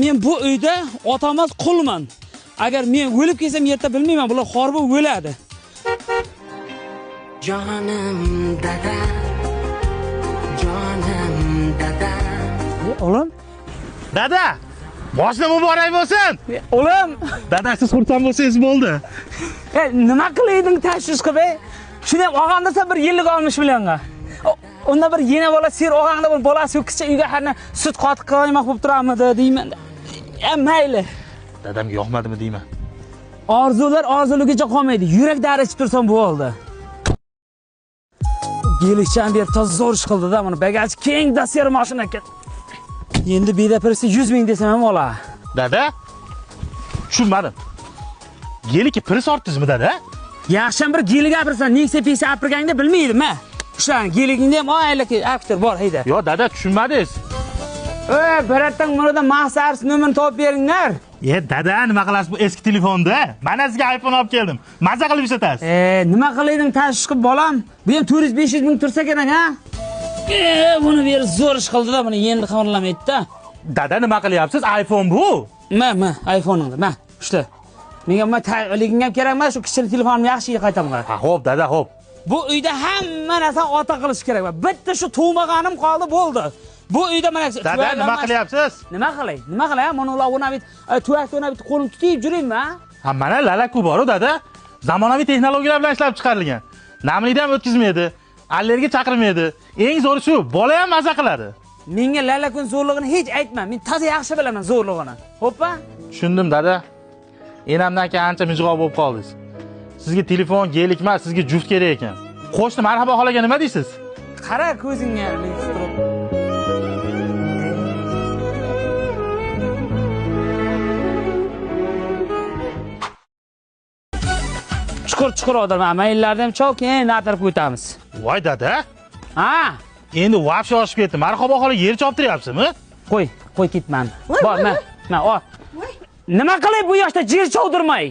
Men bu uyda otamiz qulman. Agar men o'lib ketsam erta bilmayman, bular xor bo'lib o'ladi. Jonim dada, jonim dada. O'g'lim. Dada, boshni muborak bo'lsin. O'g'lim. Dada, siz xursand bo'lsangiz bo'ldi. Nima qilayding tashvish qilib? Shuni ham olgan desa bir yillik olmish millionga. Unda bir yena bola sir olganda bir bolasi yo'qcha uyga harna sut qotiq qo'ymoq bo'lib turamidi deyman. Mayli. Dadamga yoqmadimi deyman. Orzular orzuligicha qolmaydi. Yurak dari ichib tursam bo'ldi. Gelikchani berib toza zo'r ish qildi-da, buni bagaj keng dasir mashina ekan. Endi beda pirisi 100 ming desam ham ola. Dada, tushunmadim. Gelikka piris ortdingizmi dada? Yaxshi bir gelik gapirsan, Nexia Pesa olib bilmaydim, ha. Shularni geligingni ham oylaki aktor bor, hayda. Yo'q, dada, tushunmadingiz. Ey, biratang buni mahsars nomerini topib beringlar. Dada, nima qilasiz bu eski telefonda? Mana sizga iPhone olib keldim. Maza qilib ishlatasiz. Nima qilayding tashvish qilib bolam? Bu ham 400-500 ming tursa kerak, ha? Buni berib zo'r ish qildi-da, buni endi qimirlamaydi-da. Dada, nima qilyapsiz? iPhone bu. Ma, ma, iPhone'ingni, ma, ushla. Menga ma liging ham kerak emas, shu kichkina telefonimni yaxshi qaytaman. Ha, xo'p, dada, xo'p. Bu uyda hamma narsani ota qilish kerak. Bitta shu tug'mag'anim qoldi, bo'ldi. Bu uyda mana dada, nima qilyapsiz? Nima qilay? Nima qilay? Mana ular o'ynab, tuvakda o'ynab qo'lim tutib yuraymi? Ha, mana lalaku bor-ku dada. Zamonaviy texnologiyalar bilan ishlab chiqarilgan. Namlikni ham o'tkazmaydi, allergiya chaqirmaydi. Eng zo'ri shu, bola ham maza qiladi. Menga lalakun zo'rlig'ini hech aytma. Men toza yaxshi bilaman zo'rlig'ini. Xo'ppa? Tushundim dada. Enamdan keyin ancha mijg'ov bo'lib qoldingiz. Sizga telefon, gelik emas, sizga juft kerak ekan. Qo'shni Marhabo xolaga nima deysiz? Qara ko'zingga turib. Chuqur-chuqur odam, mayillarni ham chov, keyin atirib o'tamiz. Voy dada. Ha? Endi vapshe oshib ketdi. Marhabo xola yer choptiryapsizmi? Qo'y, qo'y ketmani. Bor, ma, ma, ol. Nima qilay bu yoshda yer chovdirmay?